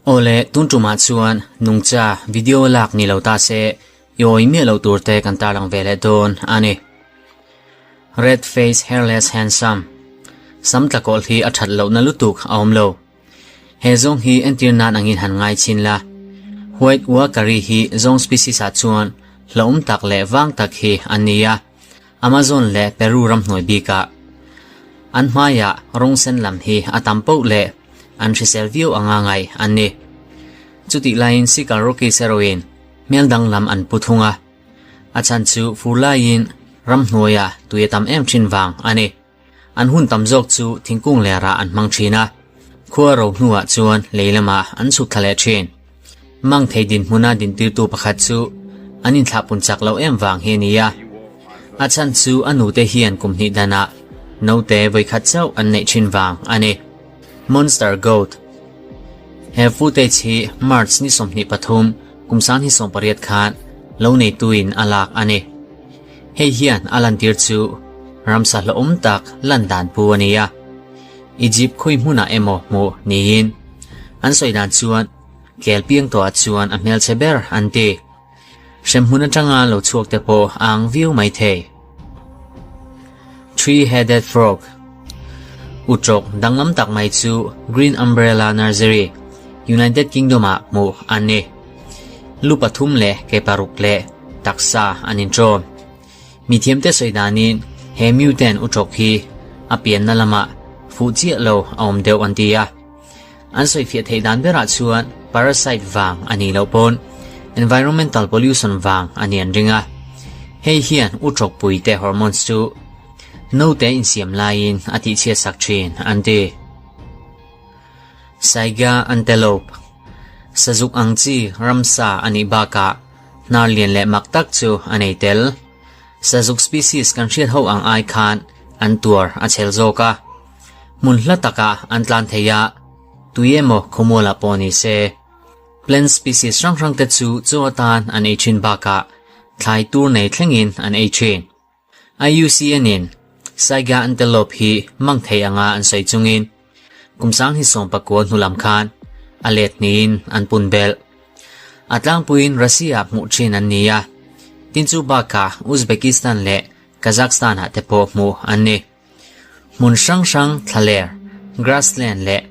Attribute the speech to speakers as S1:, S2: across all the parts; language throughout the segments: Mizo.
S1: Awle, tun tumah chuan nungcha video lak ni lo ta se i awi miah loh tur te kan tarlang ve leh dawn a ni. Red face hairless handsome Sam tla kawlh hi a that lohna lutuk a awm lo. He zawng hi entir nan angin han ngai chin la. White uakari hi zawng species ah chuan hlauhawm tak leh vang tak hi an ni a. Amazon leh Peru ramhnuai bikah an hmaiah rawng sen lam hi a tam poh leh an hrisel viau anga ngaih an ni. Chutih laiin Sikal Rockies erawhin hmel danglam an pu thung a, a chhan chu fur laiin ramhnuaia tui a tam em thin vang a ni. An hun tam zawk chu thingkung lerah an hmang thin a, khua ro hnuah chuan lei lamah an chhuk thla leh thin. Mang thei dinhmuna dintirtu pakhat chu an inthlahpun chak loh em vang hi a ni a. A chhan chu a nute hian kum hnih danah naute vawikhat chauh an neih thin vang a ni. Monster Goat He footage hi March ni 23 kum 2018 khan lo neituin a lak a ni. Hei hian a lantir chu ramsa hlauhawm tak lan dan pu a ni a, Egypt khawi hmunah emaw hmuh niin an sawi dan chuan kel piang tawhah chuan a hmelchhe ber an ti. Hremhmun atanga lo chhuak te pawh a ang viau mai thei. Three-headed frog Utrawk danglam tak mai chu Green Umbrella Nursery, United Kingdom-ah hmuh an ni. Lu pathum leh ke paruk leh taksa an inṭawm. Mithiamte sawi danin he mutant utrawk hi a pianna lamah fuh chiah lo a awm deuh an ti a. An sawifiah theih dan berah chuan parasite vang a nih loh pawn environmental pollution vang a ni an ring a. Hei hian utrawk puite hormones chu naute insiam laiin a tihchhiat sak thin an ti. Saiga antelope, Sazuk ang chi ramsa a nih bakah hnar lian leh mak tak chu a nei tel. Sazuk species kan hriat ho ang ai khan an tuar a chhel zawk a. Hmun hla takah an tlan thei a, tui emaw khawmualah pawh ni se. Plant species hrang hrang te chu chaw atan an ei thin bakah thlai tur nei thlengin an ei thin. IUCN in Saiga antelope hi mang thei anga an sawi chungin kum 2019 hnu lam khan a let niin an pun belh. A tlangpuiin Russia hmuh thin an ni a, tin chu bakah Uzbekistan leh Kazakhstan ah te pawh hmuh an ni. Hmun hrang hrang thlaler, grassland leh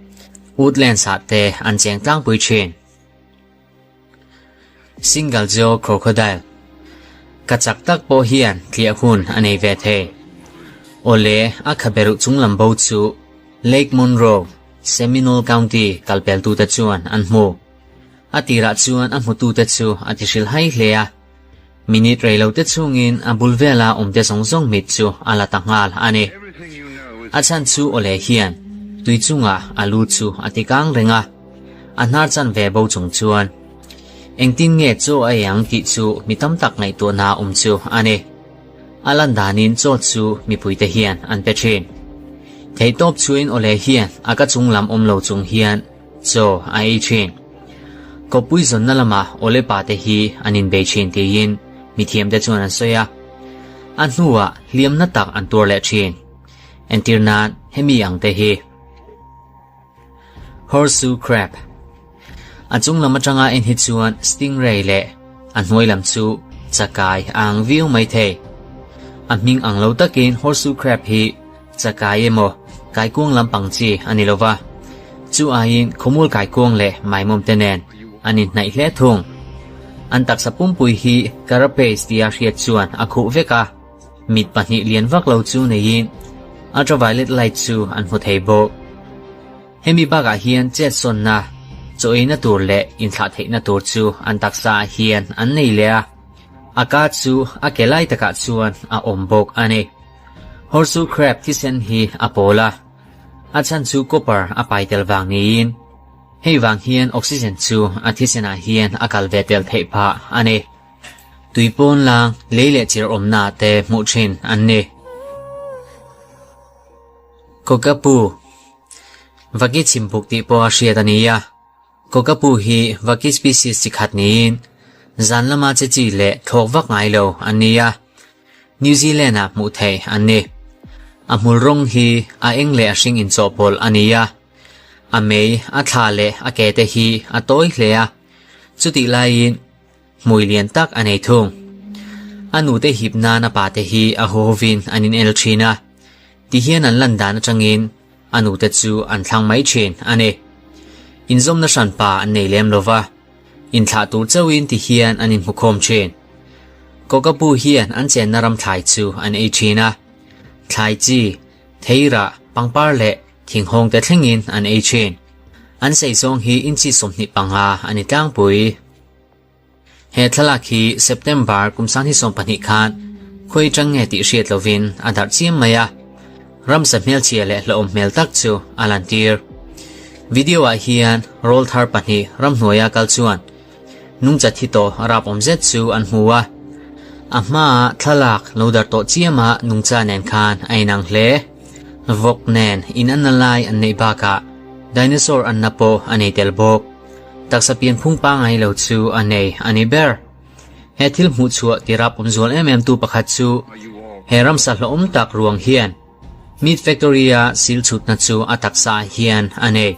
S1: woodlands ah te an cheng tlangpui thin. Single jaw crocodile Ka chak tak pawh hian tliah hun a nei ve thei. Awle, a khaberuh chunglam bo chu Lake Monroe, Seminole County kalpeltute chuan an hmu. A tirah chuan a hmutute chu a ti hrilhhai hle a. Minute reilote chhungin a bul vela awmte zawng zawng mit chu a la ta nghal a ni. A chhan chu awle hian tui chungah a lu chu a ti kang reng a, a hnar chan ve bo chung chuan engtin nge chaw a ei ang tih chu mi tam tak ngaihtuahna awm chu a ni. A lan danin chaw chu mipuite hian an pe thin. Theihtawp chuin awle hian a ka chung lam awm lo chung hian Chaw a ei thin. Kawppui zawnna lamah Awle pa te hi an inbei thin tiin mithiamte chuan an sawi a. A hnuah hliamna tak an tuar leh thin. Entir nan hemi ang te hi. Horseshoe crab. A chung lam atanga en hi chuan stingray leh a hnuai lam chu chakai a ang viau mai thei. A hming ang lo takin horseshoe crab hi Chakai emaw, kaikuang lampang chi a ni lova, chu aiin khawmul kaikuang leh maimawm te nen an inhnaih hle thung. An taksa pumpui hi carapace tia hriat chuan a khuh vek a, mit pahnih lian vak lo chu neiin ultraviolet light chu an hmu thei bawk. Hemi bakah hian chetsawnna, chaw eina tur leh inthlah theihna tur chu an taksa ah hian an nei leh a, a ka chu a ke lai takah chuan a awm bawk a ni. Horseshoe crab thisen hi a pawl a, a chhan chu copper a pai tel vang niin hei vang hian oxygen chu a thisenah hian a kal ve tel theih phah a ni. Tui pawn lang lei leh chir awmna te hmuh thin an ni. Cockapoo Vaki chhimbuk tih pawh a hriat a ni a. Cockapoo hi vaki species chi khat niin zan lama che chi leh thlawk vak ngai lo an ni a, New Zealand-ah hmuh theih an ni. A hmul rawng hi a eng leh a hring inchawhpawlh a ni a. A mei, a thla leh a ke te hi a tawi hle a. Chutih laiin hmui lian tak a nei thung. A nute hip nan a pate hi a huhovin an inel thin a. Tihian an lan dan atangin a nute chu an thlang mai thin a ni. Inzawmna hranpa an nei lem lo va, inthlah tur chauhin tihian an inhmukhawm thin. Kawkapu hian an chenna ram thlai chu an ei thin a. Thlai chi, theirah, pangpar leh thinghawng te thlengin an ei thin. An sei zawng hi inchi 25 a ni tlangpui. He thlalak hi September kum 2020 khan khawi atang nge tih hriat lovin a darh chiam mai a, ramsa hmelchhia leh hlauhawm hmel tak chu a lantir. Video ah hian rawl thar pahnih ramhnuaia kal chuan nungcha thi tawh rap awm zet chu an hmu a, a hmaa thlalak lo darh tawh chiama nungcha nen khan a inang hle. Vawk nen inanna lai an neih bakah dinosaur anna pawh a nei tel bawk. Taksa pianphung pangngai lo chu a nei a ni ber. He thil hmuh chhuah ti rap awm zual em em tu pakhat chu he ramsa hlawhawm tak ruang hian Meat Factory-a sil chhutna chu a taksa ah hian a nei.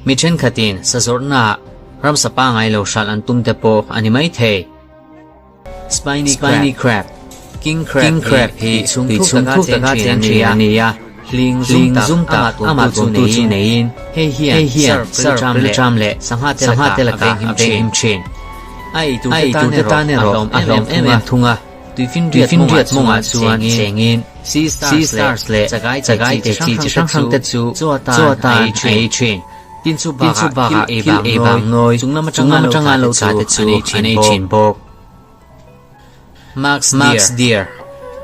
S1: Mi thenkhatin sa zawrhnaah ramsa pangngai lo hralh an tum te pawh a ni mai thei. Spiny crab, King crab hi tui chhung thuk taka cheng thin a ni a, hling zum tak amah tumtu chu neiin hei hian surf rilṭam leh sangha te lakah a venghim thin. A eitur te tan erawh a hlawm em em thung a, tuifinriat mawngah chuan chengin sea stars leh chakai te chi chi hrang hrang te chu chaw atan a ei thin. Tin chu bakah thil ei bang nawi chunglam atanga lo tla te chu an ei thin bawk. Max Deer,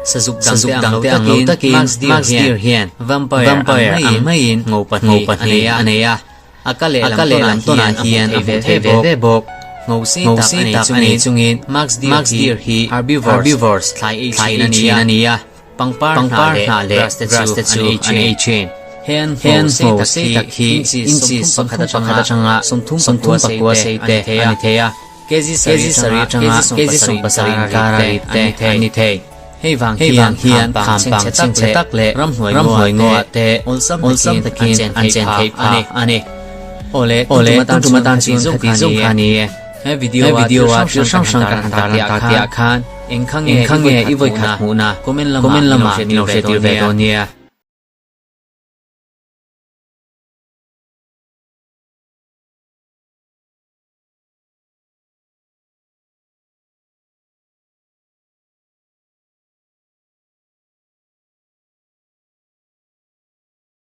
S1: Sazuk dang te ang lo takin Max Deer hian Vampire ang maiin ngo pahnih a nei a, a ka lehlam tawnah hian a hmuh theih ve ve bawk. Ngo sei tak a nei chungin Max Deer hi Herbivores thlai ei thin a ni a, pangpar hnah leh grass te chu an ei thin. He an ngo sei tak hi inchi 31 atanga 34 sei te a ni thei a. Kg sarih atanga kg 70 inkara rit te an ni thei. Hei vang hian kham pang chhengchhe tak leh ramhnuai ngaw te awlsam takin an chen theih phah a ni. Awle tun tum atan chuan khati zawng kha ni e. He video a thil hrang hrang kan han tar piah khan engkha nge i vawikhat hmuhna comment lamah min lo hre tir ve dawn nia.